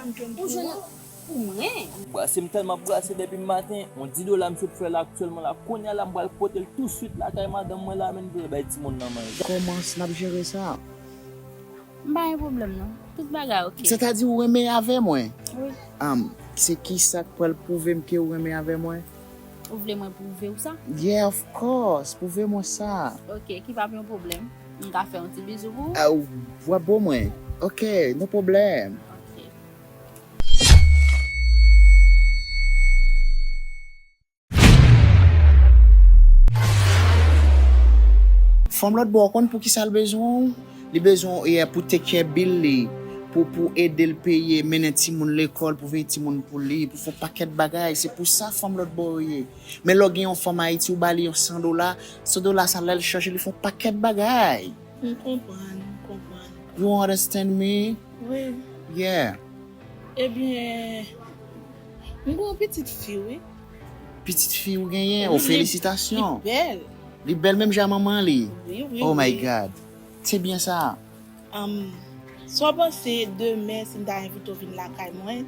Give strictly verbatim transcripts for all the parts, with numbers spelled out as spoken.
Ou jwenn pou mwen? Brase, m tèlman brase depi maten, yon dis dola m sot fè la aktyèlman la, kounye a la m pral pote l touswit lakay madanm mwen la, men pou l bay timoun nan manje. Kòman n ap jere sa? M pa gen pwoblèm non. Tout bagay oke. Sètadi ou renmen avè mwen? Wi. Am, se kisa k pral pwouve m ke ou renmen avè mwen? Ou vle mwen pwouve w sa? Yeah, of course. Pwouve mwen sa. Oke, ki p ap yon pwoblèm. M ka fè yon ti bizou pou ou? Ah, w ap bo mwen? Oke, no pwoblèm. Oke. Fanm lòt bò, w konn poukisa l bezwen w? Li bezwen w, yeah, pou take care bill li, pou, pou ede l peye, mennen timoun lekòl, pou veye timoun pou li, pou fè yon pakèt bagay. Se pou sa fanm lòt bò yo ye. Men lè w gen yon fanm Ayiti, ou ba li yon san dola, san dola sa lè l chanje, li fè yon pakèt bagay. M konprann, m konprann. You understand me? Wi. Yeah. Ebyen, m gen yon pitit fi, wi. Pitit fi ou genyen? Oh, felisitasyon. Li bèl. Li bèl menm jan manman li? Wi, wi, wi. Oh my God. Se byen sa. Am, sa w panse demen si m ta envite w vin lakay mwen,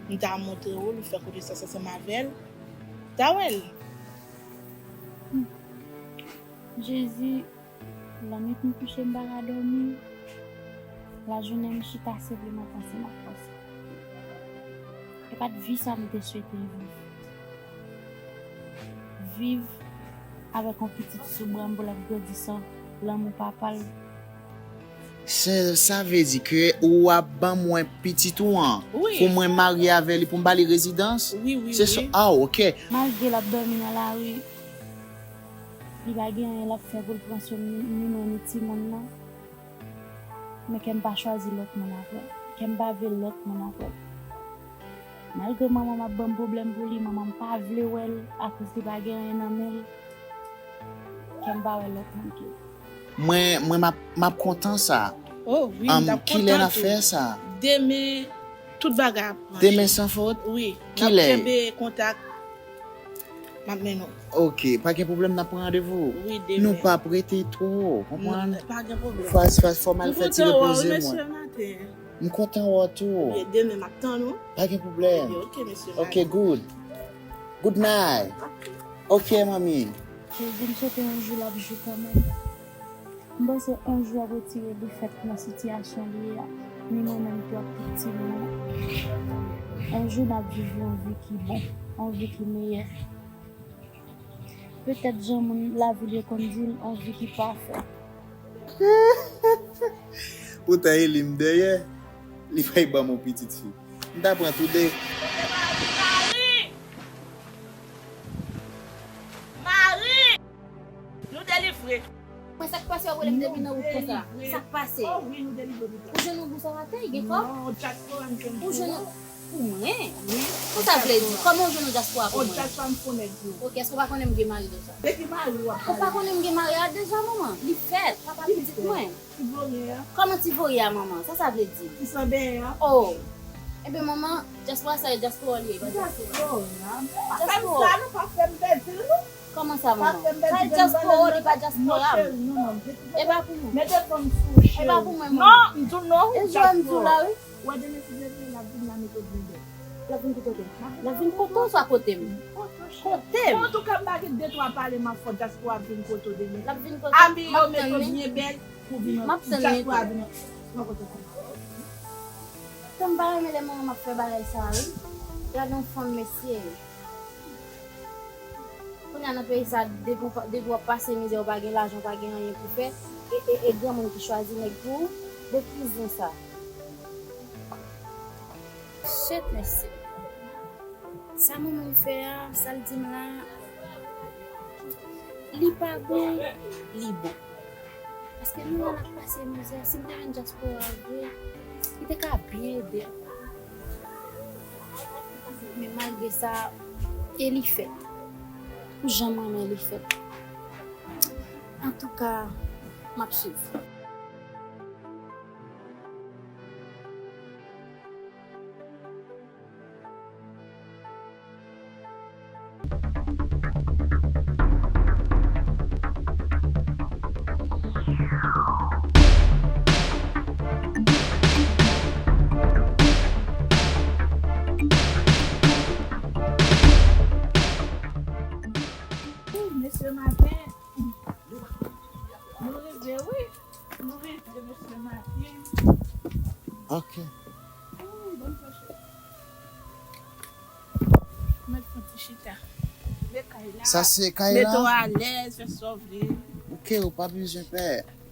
m ta montre w l, ou fè konesans ansanm avè l, ta wè l? Jezi, lannwit m kouche m pa ka dòmi. Lajounen m chita senpleman panse m ap panse. E pa t vi sa m te swete viv. Viv avèk yon pitit sou bra m pou l ap grandi san lanmou papa l. Se, sa vle di ke ou ap ban mwen pitit ou an pou mwen marye avè li, pou m ba li rezidans? Wi, wi, wi. Se sa, ah, oke. Malgre l ap dòmi nan lari, li pa gen anyen l ap fè pou l pran swen ni, ni mwen ni timoun nan. Men kè m pa chwazi lòt moun apre l. Kè m pa vle lòt moun apre l. Malgre manman m ap ban m pwoblèm pou li, manman m pa vle wè l akoz li pa gen anyen nan men l. Kè m pa wè lòt moun ke li. Mwen, mwen, m ap, m ap kontan sa. Oh, wi, m t ap kontan tou. Kilè n ap fè sa? Demen, tout bagay ap ranche. Demen san fot? Wi, n ap kenbe kontak. M ap mennen w. Oke, pa gen pwoblèm, n ap pran randevou. Wi, demen. Nou p ap rete twò, konprann? Non, pa gen pwoblèm. Fò, fò, fò m al fè ti repoze mwen. M kontan wè w wi, mesye, maten. M kontan wè w tou. Wi, demen, m ap tann ou. Pa gen pwoblèm. Wi, oke, mesye, maten. Oke, good. Good night. Oke. Oke, manmi. Jezi, m swete yon jou l ap jou kanmenm. M panse yon jou ap retire li fèt nan sitiyasyon li ye a, ni mwen menm tou ak tout timoun yo. Yon jou n ap viv yon vi ki bon, yon vi ki meyè. Petèt jan moun lavil yo konn di l, yon vi ki pafè. Poutan e li m dèyè, li fèk ban m yon pitit fi. M ta pran toude. Mari! Mari! Nou delivre. Mwen, sa k pase w ap rele m depi nan wout konsa? Sa k pase? Oh wi, nou delivre, nou delivre. Ou jwenn yon bous atè, gen kòb? Non, dyaspora m jwenn pou ou. Ou jwenn yon, pou mwen? Wi. Sa sa vle di? Kòman ou jwenn yon dyaspora pou mwen? O dyaspora m fon nèg yo. Oke, èske w pa konnen m gen mari deja? De ki mari w ap pale? Ou pa konnen m gen mari a deja, manman? Li fèt, papa pitit mwen. Ti voryen an. Kòman ti voryen a, manman? Sa sa vle di? Ti san benyen an. Oh. Enben, manman, dyaspora sa e dyaspora li ye, e pa dyaspora. Dyaspora. Pa fè m sa, non, pa fè m pèdi l, non. Kòman sa, manman? Sa e dyaspora, li pa dyaspora m. E pa pou mwen. Mete fanm sou ou, cheri. E pa pou mwen, manman. Non, m di w non, dyaspora. E jwè m di w la, wi. Ou wè demen si Dye vle, l ap vin la, mete w byen bèl. L ap vin ki kote? L ap vin kote w swa kote m? Kote w, cheri. Kote m? Bon, antouka, m pa gen de twa pale, m ap fè w, dyaspora ap vin kote w demen. L ap vin kote m? Abiye w, mete w byen bèl. Pou vin nan dyaspora vin nan. Mwen kontan sa. Tan m pa renmen lè manman m ap fè bagay sa a, wi. Gade yon fanm, mesye. Kounye a nan peyi sa, depi w pa, depi w ap pase mizè, w pa gen lajan, w pa gen anyen pou fè, e, e, e granmoun ki chwazi nèg pou ou, betiz sa. Shit, mesye. Sa manman m fè a, sa l di m la, li pa bon, li bon. Paske nou la n ap pase mizè, si m te jwenn dyaspora a vre, li te ka byen ede m. Men malgre sa, e li fèt. Pou jan m renmen li fèt. Antouka, m ap swiv. Mèt fè ti chita. Vle kay la. Sa se kay Mete w la? Alèz, fè sa w vle. Ok, ou pa bezwen pè.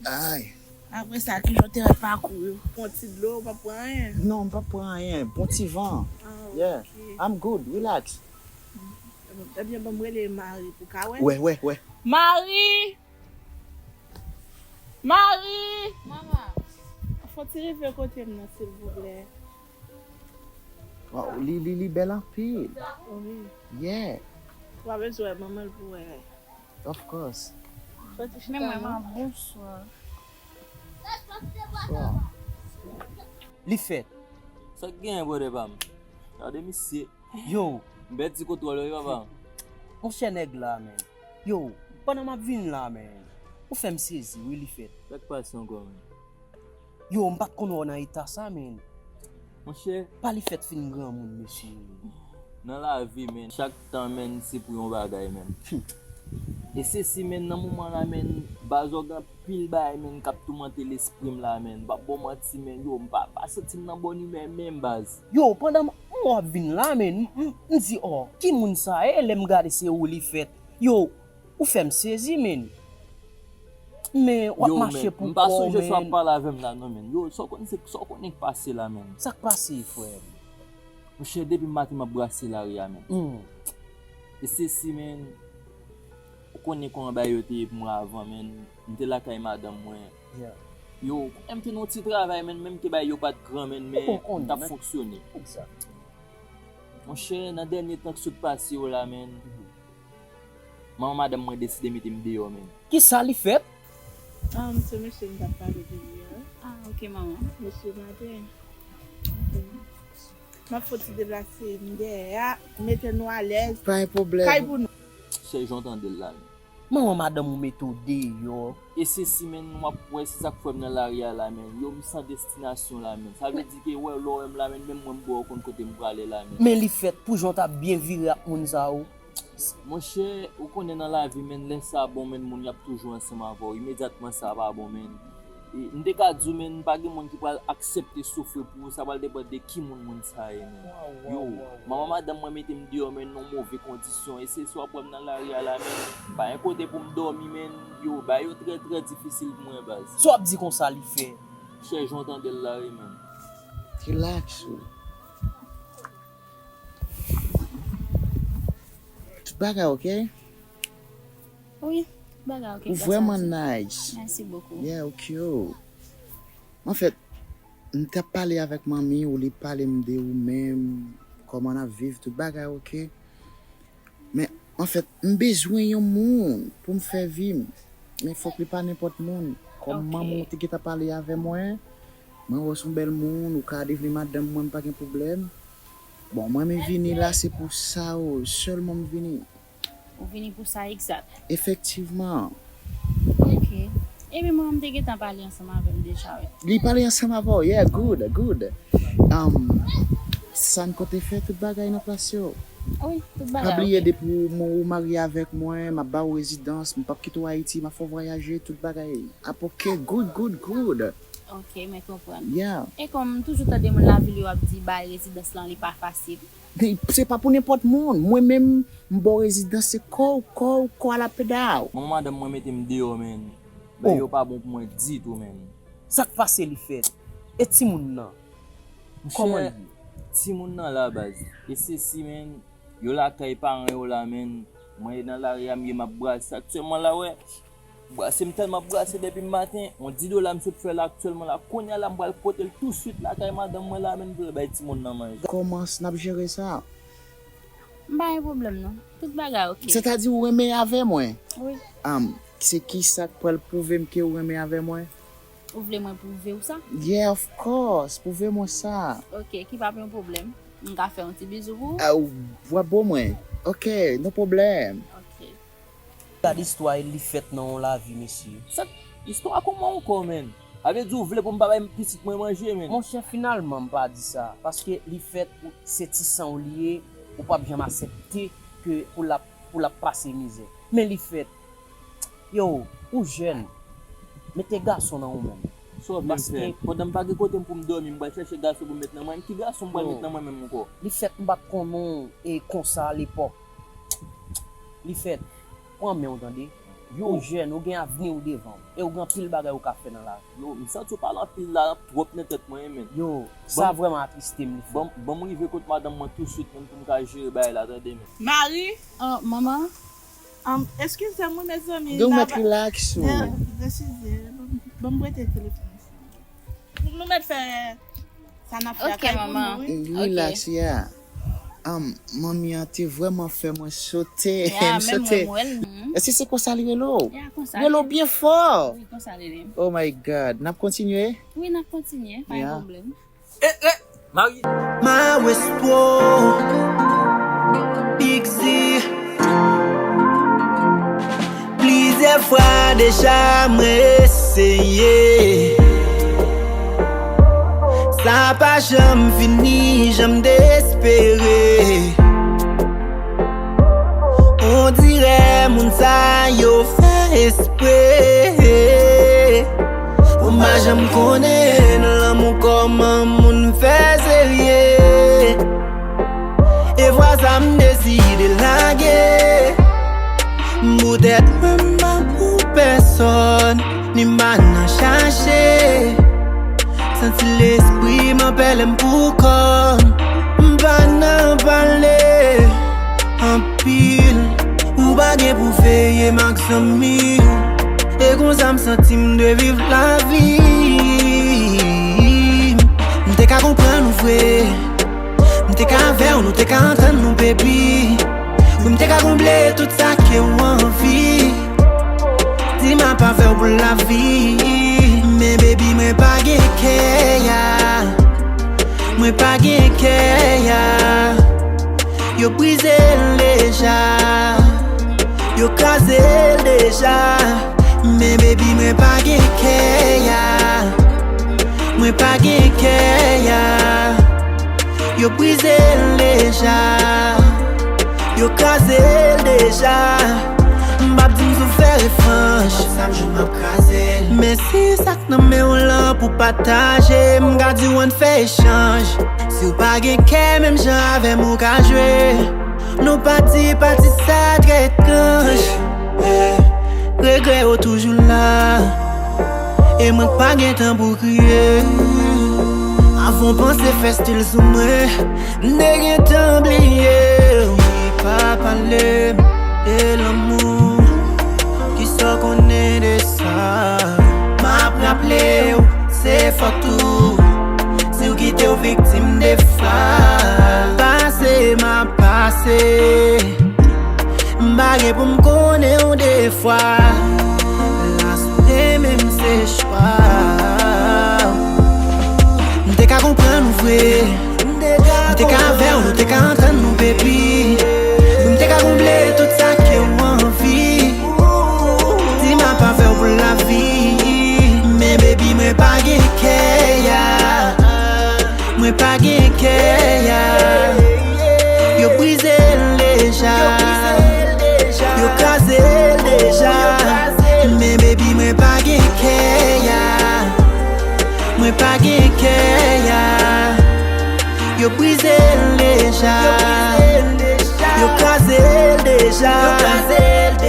Ay. Apre sa, ki jan w te wè pakou yo? Pran ti dlo, w pa pran anyen? Non, m pa pran anyen. Bon ti van. Ah, Yeah. Ok. I'm good. Relax. Ebyen, ban m rele Mari pou ka wè. Wè, wè, wè. Mari! Mari! Mama! Fò ti rive kote m nan, silvouplè. Wow, li, li, li bèl anpil. Wi. Yeah, Ou pa bezwen wè manman l pou wè. Of course. Fò ti Men chita mwen, non. Man, bonswa. Li fèt. Sa k genyen, brother pa m? Gade misye. Yo, M pèdi kontwòl wi, papa. Monchè, nèg la, men. Yo, pandan m ap vin la, men, ou fè m sezi, wi, li fèt. Sa k pase ankò, men? Yo, m pa t konn wè w nan eta sa, men. Monchè, Pa li fèt fin granmoun, mesye. Nan lavi, men, chak tan, men, se pou yon bagay, men. E se si, men, nan moman la, men, baz, ou gen anpil bagay, men, k ap toumante lespri m la, men. M p ap ba w manti, men, yo, m pa, pa santi m nan bòn imè menm, baz. Yo, pandan m, m wè w ap vin la, men, m, m, m di, oh, ki moun sa ye? Lè m gade se ou li fèt. Yo, ou fè m sezi, men. Men, w ap Yo, mache men, pou m pa kò w, sonje sa w ap men. Pale avè m la, non, men. Yo, sa w konn, se, sa w konnen k pase la, men. Sa k pase, frè m? Monchè, depi maten m ap brase lari a, men. Hmm. E se si, men, ou konnen kòman bagay yo te ye pou mwen avan, men. M te lakay madanm mwen. Yeah. Yo, m te nan yon ti travay, men, menm ke bagay yo pa t gran, men, men Ou konn, m t ap men. Fonksyone. Exact. Monchè, nan dènye tan k sot pase yo la, men, manman madanm mwen deside mete m deyò, men. Kisa li fèt? Um, se mesye m t ap pale de li an. Ah, ok, manman. Mesye maten. M ap fò ti deplase m dèyè a, mete nou alèz. Pa gen pwoblèm. Kay pou nou. Chè jan w tande l la, men. Manman madanm ou mete w deyò. E se si, men, w ap wè se sa k fè m nan lari a la, men. Yo, m san destinasyon la, men. Sa vle di ke, wè, lè w wè m la, men, menm mwen m bò w konn kote m prale la, men. Men li fèt pou jan w t ap byen vire ak moun sa yo. Monchè, ou konnen nan lavi, men, lè sa bon, men, moun y ap toujou ansanm avè w. Imedyatman sa pa bon, men. E, m te ka di w, men, pa gen moun ki pral aksepte soufri pou ou, sa pral depann de ki moun moun sa ye, men. Yo, manman madanm mwen mete m deyò, men, nan move kondisyon. E se si w ap wè m nan lari a la, men, pa gen kote pou m dòmi, men. Yo, bagay yo trè, trè difisil pou mwen, baz. Sa w ap di konsa li fè? Chè jan w tande l la, wi, men. Relax ou. Tout bagay ok? Wi, bagay ok. Ou vrèman nice. Mèsi bokou. Yeah, ou cute. Anfèt, m t ap pale avèk manmi ou, li pale m de ou menm, kòman n ap viv, tout bagay ok. Men, anfèt, m bezwen yon moun pou m fè vi m. Men fòk li pa nenpòt moun. Kòm Ok. Manman w te gentan pale avè mwen, mwen wè w se yon bèl moun, ou ka devni madanm mwen, m pa gen pwoblèm. Bon, mwen menm vini la, se pou sa, o, sèlman m vini. Ou vini pou sa egzak. Efektivman. Ok. Ebyen, mwen, m te gentan pale ansanm avè m deja, wi. Li pale ansanm avè w, yeah, good, good. Um, sa n konte fè, tout bagay nan plas yo. Wi, tout Pa bagay. bliye Ok. depi ou, ou marye avèk mwen, m ap ba w rezidans, m p ap kite w Ayiti, m ap fè w vwayaje, tout bagay ap ok, good, good, good. Ok, mwen konprann. Yeah. E kòm m toujou tande moun lavil yo ap di bay rezidans lan li pa fasil. Li- Se pa pou nenpòt moun. Mwen menm, m ba w rezidans, se kò w, kò w, kò a la peda w. Manman madanm mwen mete m deyò, men. Bagay yo pa bon pou mwen ditou, men. Sa k pase li fèt? E timoun nan? Kòman l Monchè, timoun nan la, baz. E se si, men, yo lakay paran yo la, men. Mwen nan lari a, m ye m ap brase. Aktyèlman la, wè. Brase m tèlman ap brase depi maten. On di dola m sot fè la aktyèlman la. Kounye a la, m pral pote l touswit lakay madanm mwen la, men, pou yo bay timoun nan manje. Kòman n ap jere sa? M pa gen pwoblèm, non. Tout bagay ok. Sètadi ou renmen avè mwen? Wi. Um, se ki sa k pral pwouve m ke ou renmen avè mwen? Ou vle mwen pwouve w sa? Yeah, of course. Pwouve mwen sa. Ok, ki pa yon pwoblèm. M ka fè yon ti bizou pou ou? Ah, w ap bo mwen. Ok, no pwoblèm. Ok. Gad istwa li fèt nan yon lavi, mesye. Sa, istwa kòman ankò, men? Sa vle di ou vle pou m pa bay pitit mwen manje, men? Monchè, finalman, m pa di sa. Paske li fèt, ou- se ti san w li ye, ou p ap janm aksepte ke pou l ap, pou l ap pase mizè. Men li fèt. Yo, ou jèn. Mete gason nan ou menm. Sa w vle m fè? Paske pandan m pa gen kote m pou m dòmi, m pral chèche gason pou m met nan men m. Ki gason m pral met nan men m ankò? Li fèt, m pa t konnen w e konsa alepòk. Li fèt. Pran men w tande. Yo, ou jèn, ou gen avni w devan w. E ou gen anpil bagay ou ka fè nan lavi. Yo, m santi w pale anpil la, twòp nan tèt mwen, men. Yo, sa vrèman atriste m, li fèt. Ban m rive kot madanm mwen touswit, menm pou m ka jere bagay la, tande, men. Mari, oh, manman. Um, eskize m, wi, mezanmi. Gen w mèt rilaks ou. Eskize, ban m prete telefòn sa. Nou mèt fè sa n ap fè lakay pou nou, wi. Rilaks, yeah. Um, manmi an te vrèman fè mwen sote. M sote. Èske se konsa li rele w? Li rele w byen fò. Wi, konsa li rele m. Oh my God. N ap kontinye? Wi, n ap kontinye. Pa gen pwoblèm. Eh, eh, Mari. Maestro Big Z. Plizyè fwa deja mwen eseye. Sa pa janm fini, janm dezespere. Ondirè moun sa yo fè espre. Ou pa janm konnen lanmou kòman moun fè serye. E vwa sa m deside lage. Poutèt mwen m pa pou pèsòn, ni m pa nan chache. Santi lespri m anpè lè m pou kò m. M pa nan pale anpil. Ou pa gen pou veye m ak zanmi w. E konsa m santi m dwe viv lavi m. M te ka konprann ou vre. M te ka avè w, nou te ka antann nou, baby. Wi, m te ka konble tout sa ke w anvi. Di m ap avè w pou lavi. Men, baby, mwen pa gen kè a. Mwen pa gen kè a. Yo brize l deja. Yo kraze l deja. Men, baby, mwen pa gen kè a. Mwen pa gen kè a. Yo brize l deja. Yo kraze l deja. M p ap di m sou fè revanch. Men si sa k nan men w lan pou pataje, m ka di w ann fè echanj. Si w pa gen kè menm jan avè m ou ka jwe. Nou pati, pati sa trè etranj. Regrè yo toujou la. E mwen k pa gen tan pou kriye. Avan w panse fè stil sou mwen, m te gentan bliye w. Wi, pa pale m de lanmou. Kisa w konnen de sa? M ap raple w, se fòt ou. Si w kite w viktim de fwa. Pase m ap pase. M pa gen pou m konnen w de fwa. Ras ou renmen m se chwa w. M te ka konprann ou vre. M te ka avè w, nou te ka antann nou, baby. M te ka konble tout sa ke w anvi. Di m ap avè w pou lavi. Men, baby, mwen pa gen kè a. Mwen pa gen kè a. Yo brize l deja. Yo kraze l deja. Men, baby, mwen pa gen kè a. Mwen pa gen kè a. Yo brize l deja. Yo kraze l deja.